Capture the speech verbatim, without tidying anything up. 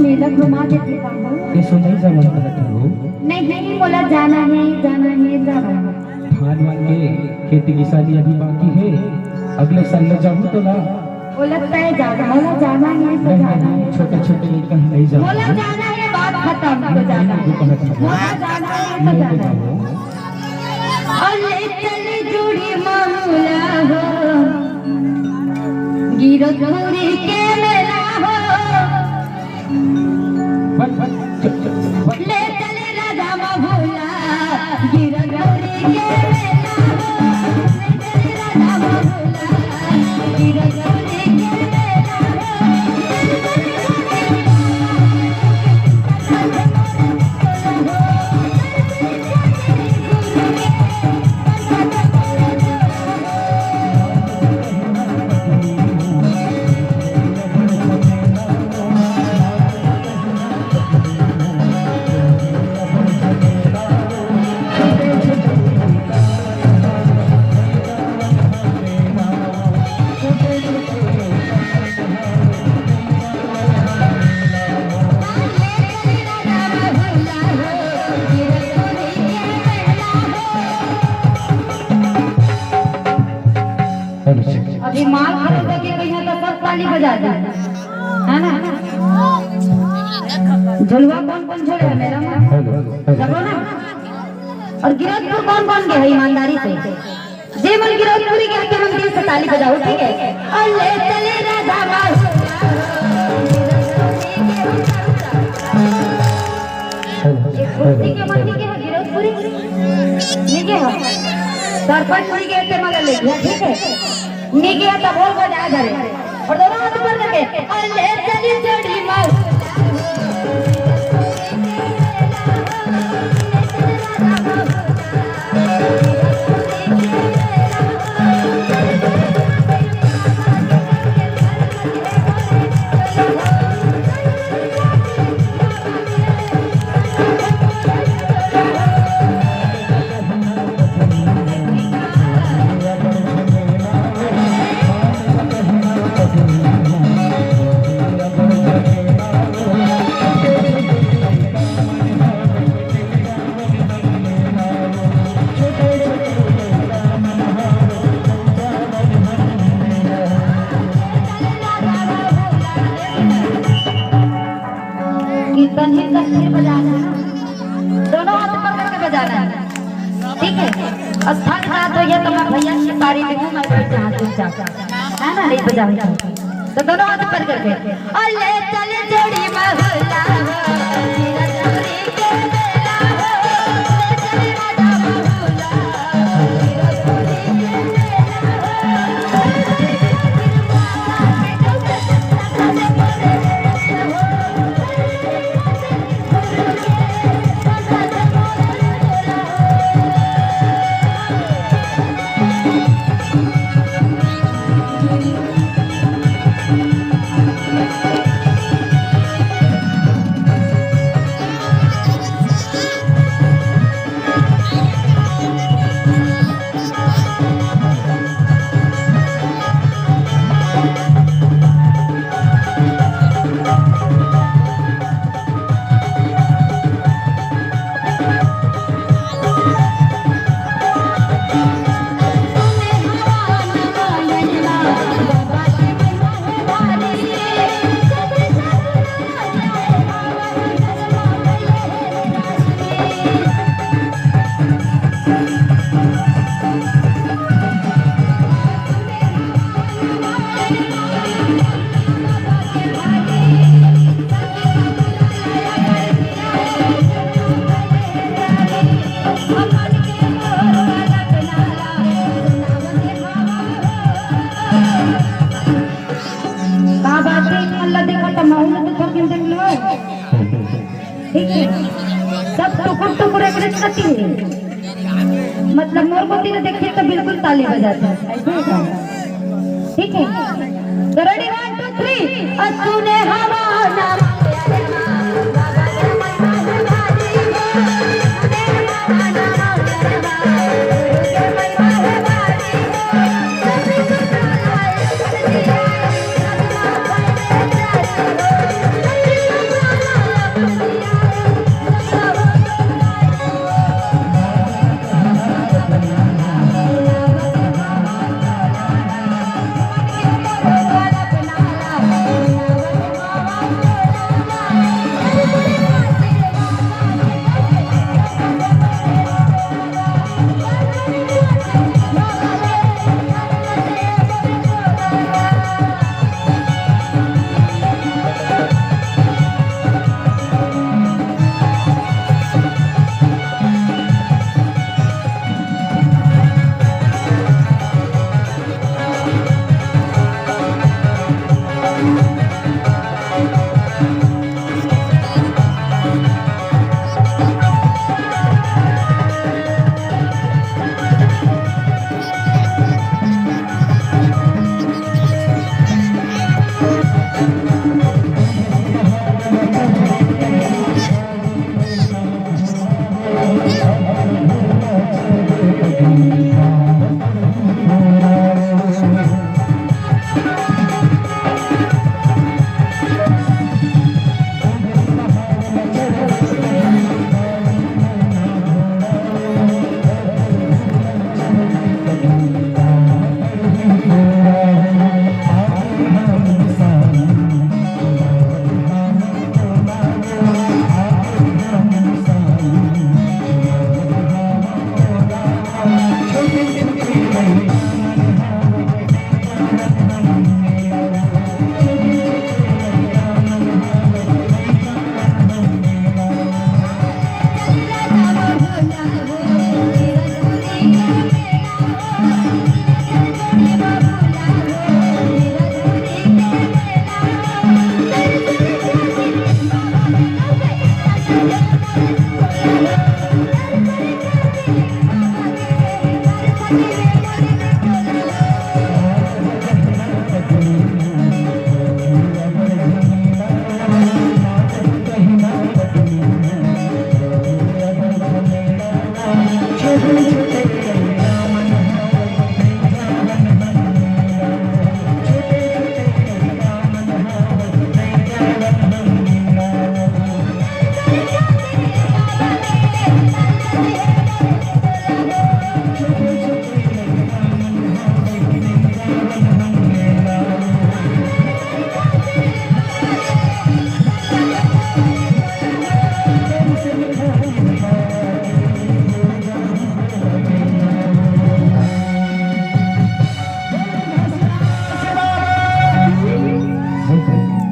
मेला घुमा देते का हो? ये सुनई जमा करत हो। नहीं, नहीं, मोला जाना है, जाना है, जाना है। धान वान के खेती किसानी अभी बाकी है, अगले साल ले जाहू तो ना। मोला तय जाना, मोला जाना है तो नहीं, जाना नहीं, है। छोटे छोटे लइका है, नहीं जाना मोला है। जाना है, बात खत्म, तो जाना है। नहीं, नहीं, नहीं, मोला जाना है तो नहीं, जाना है। नहीं, नहीं। अउ ले चली जोड़ी मामूला हो, गिरतपुरी के मेला हो। बस, बस, चुप, चुप, बस। ले चली राजा मामूला, गिरतपुरी के मेला हो। ले चली राजा मामूला, गिरतपुरी के मेला हो। अभी माल खरीदे के कहिया तो सब ताली बजा दे, है ना? झुलवा कौन कौन छोड़े है मेला में? सबो ना। अउ गिरतपुर कौन कौन गे है ईमानदारी से? जे मन गिरतपुरी गे हे, ते मन दिल से ताली बजाओ, ठीक है? अउ ले चले राजा बाबू। ये कुर्सी के मन नी गे हे गिरतपुरी? नी गे हे। सरपंच नी गे हे, ते मन ले गया, ठीक है? नी गे हे, तब बोल बजा धरे। अउ दोनों हाथ ऊपर करके, अउ ले चली जोड़ी माऊ। कीर्तन ही तस्वीर बजाना है, दोनों हाथ ऊपर करके बजाना है, ठीक है? अउ थक जात हो या तो मैं भैया की पारी दूँ, मैं बैठ जाऊँ चुपचाप, है ना? नहीं बजाऊँ तो दोनों हाथ ऊपर करके, अउ ले चल जोड़ी महुला हो, गिरतपुरी के मेला हो, ले चल राजा महुला। का बात है, मन ला देखा त माहौल तो थोर दिन देख लो। ठीक है, सब टुकुर टुकुर एक कति है, मतलब मोर को तीर देखिए तो बिल्कुल ताली बजाते हैं, ऐसे है क्या? ठीक है, तो ready, one, two, three। और तूने हवा ना